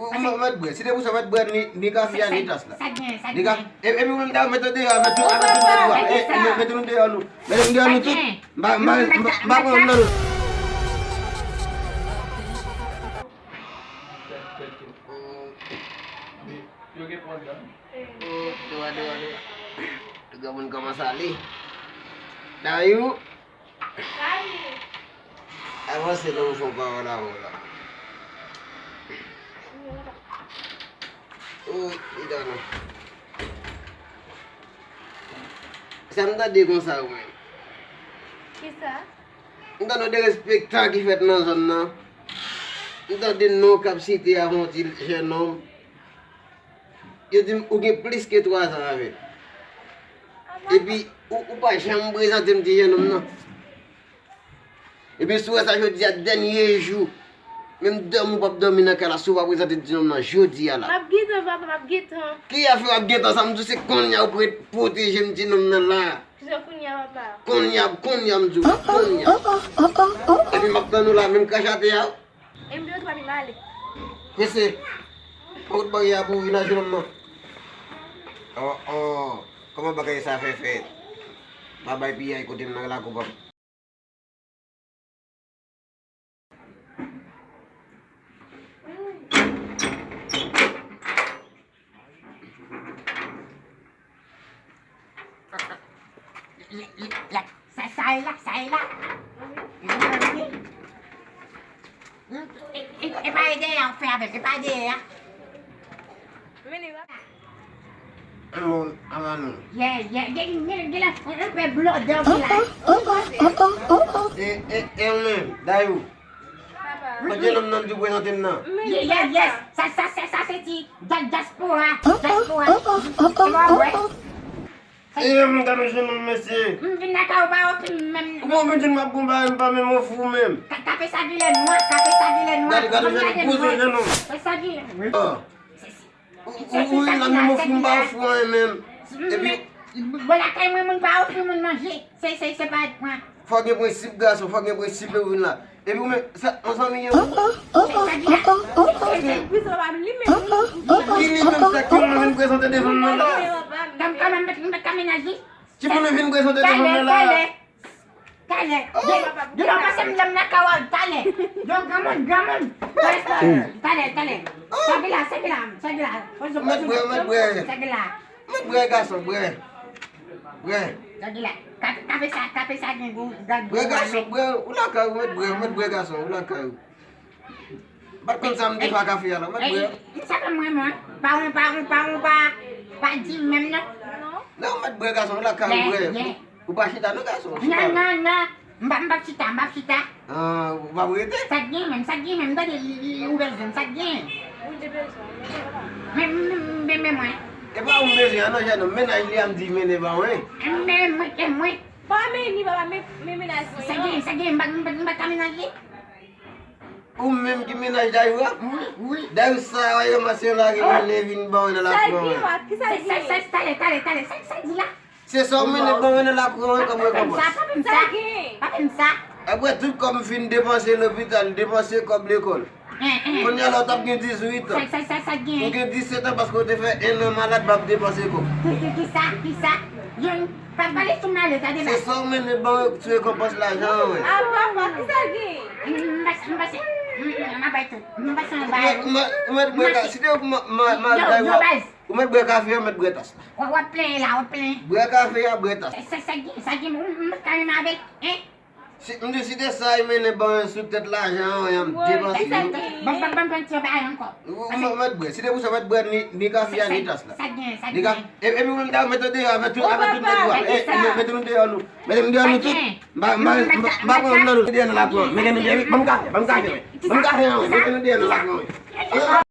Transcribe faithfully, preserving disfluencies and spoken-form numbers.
Ou mèt bwè. Si te pou sa, mèt bwè ni, ni kafe a, ni tas la. Sa gen, sa gen. Ni kafe. E, epi ou menm, dayè, mete deyò avèk tout, avèk tout nèg yo a. E, e, mete nou deyò, nou. Mete nou deyò, nou tout. M pa, m pa, m pa, m pa pran nan, non. Yo gen pwoblèm. Oh, dwa, dwa, dwa. Tout granmoun kòmanse ale. Dayou. Avanse non, ou fè yon pawòl avè w la. Oh, li dan non. Sa m tande konsa ou menm. Kisa? M tande yon derespektan ki fèt nan zòn nan. M tande non k ap site avè yon ti jennonm. Yo di m ou gen plis ke twa zan avè l. Epi ou, ou pa janm prezante m ti jennonm nan. Epi si w wè sa jodi a dènye jou. Menm dòmi w p ap dòmi nan kay la si w pa prezante ti nonm nan jodi a la. M ap gentan, papa, m ap gentan. Ki afè w ap gentan sa? M di w se kounye a ou pou ret pwoteje m ti nonm nan la. Kisa kounye a, papa? Kounye a, kounye a m di w, kounye a. Epi m ap tann ou la, menm krache atè a. E m di w tou, papi, m ale. Prese. Pa wout baryè a pou w vin nan jennonm nan. Oh, oh. Kòman bagay sa fè fèt? Pa bay piyay kote m nan lakou pa m. Sa, sa e la, sa e la. E, e, e pa e dèyè a w fè avè l, e pa e dèyè a. An, an, an, yeah, yeah, gen, gen, gen la, on, on pè blòdè ki la. E, e, e ou menm, Dayou. Papa. Kote nonm nan di w prezante m nan? Ye, ye, yes. Sa, sa, sa, sa se ti dya-, dyaspora, dyaspora. Se pa vre. E, m gade yon jennonm, mesye. M vin lakay ou pa ofri m menm. Ou bon vin di m ap gon bagay, m pa menm ofri w menm. Ka-, kafe sa genlè nwa, kafe sa genlè nwa. Gade, gade yon jennonm, gwo zo jennonm. Kafe sa genlè. Ah. Ou, ou, ou, la menm ofri m pa ofri w anyen menm. Epi bon, lakay mwen, moun pa ofri moun manje. Se, se, se pa pran. Fò gen prensip, gason, fò gen prensip lè w vin la. Epi ou menm, sa, yon zanmi ye ou? Se, se di la. Se, se, se, li menm, li, li menm. Ki li menm sa ki moun vin prezante devan m nan la? Kanmenaj li. Ki moun vin prezante devan m nan la? Talè, talè. Talè. Depi w pase m nan lakay ou, talè. Yon granmoun, granmoun. Talè, talè, talè. Sa ki la, sa ki la, sa ki la. Mèt bwè, mèt bwè. Sa ki la. Mèt bwè gason, bwè. Bwè. Sa ki la. Kafe, kafe sa, kafe sa gen gou, gad gou. Bwè gason, bwè. Ou lakay ou, mèt bwè, mèt bwè gason, ou lakay ou. M pa t konn sa m te fè ak afè a la, mèt bwè. Sa pa mwen, mwen. Pa, pa, pa, pa, pa di m menm non. Non, mèt bwè gason, ou lakay ou, bwè. Ou pa chita non, gason. Non, non, non. M pa, m p ap chita, m p ap chita. Ah, ou p ap rete? Sa k gen menm, sa k gen menm, m tande li, li, li ouvè zye m, sa k gen? Men, men, men, men mwen. E pa ou m bezwen an non, jennonm, mennaj li a m di mennen ba mwen. Men mwen, men mwen. Pa mennen li, papa, men, men mennaj mwen. Sa k gen, sa k gen, m pa, m pa, m pa ka mennaj li? Ou menm ki mennaj Dayou a? Wi, wi. Dayou sa a, w al ranmase yon lari mennen vin ban mwen nan lakou an. Sa l gen, wa? Kisa l gen? Sa, sa, talè, talè, talè. Sa, sa l di la? Se sa w mennen ban mwen nan lakou an, wi, kòm rekonpans. Pa fè m sa, pa fè m sa. Apre tout kòb m fin depanse lopital, depanse kòb lekòl. Kounye a la w t ap gen dizuit an. Sa, sa, sa, sa l gen? Ou gen disèt an paske w te fè en an malad, m ap depanse kòb. Ki, ki, kisa, kisa? Youn. Pa pale sou malè, tande la. Se sa w mennen ban mwen sou rekonpans lajan an, wi. A, papa, kisa l gen? M, m pase, m pase, m, m, m ap bay tout. M pase anba yo. Ou mèt, ou mèt bwè ka-, si te m, m, m, m al bay ou, ou mèt bwè kafe a, mèt bwè tas la. W ap plenyen la, w ap plenyen. Bwè kafe a, bwè tas la. Sa, sa, sa gen, sa gen, m, m pa ka menm avè l, en? Si, m di si te sa, e mennen ban mwen sou tèt lajan an, y ap depanse yo. Ban, ban, ban, ban ti bagay ankò. Ou, ou mèt bwè. Si te pou sa, mèt bwè ni, ni kafe a, ni tas la. Sa gen, sa gen. E, epi ou menm, dayè, mete deyò avèk tout, avèk tout nèg yo a. E, e, mete nou deyò, nou. Mete nou deyò, nou tout. M pa, m pa, m pa, m pa pran nan nou deyò nan lakou an. Mete nou deyò, ban m kafe, ban m kafe, wi. Ban m kafe an, wi. Mete nou deyò nan lakou an, wi.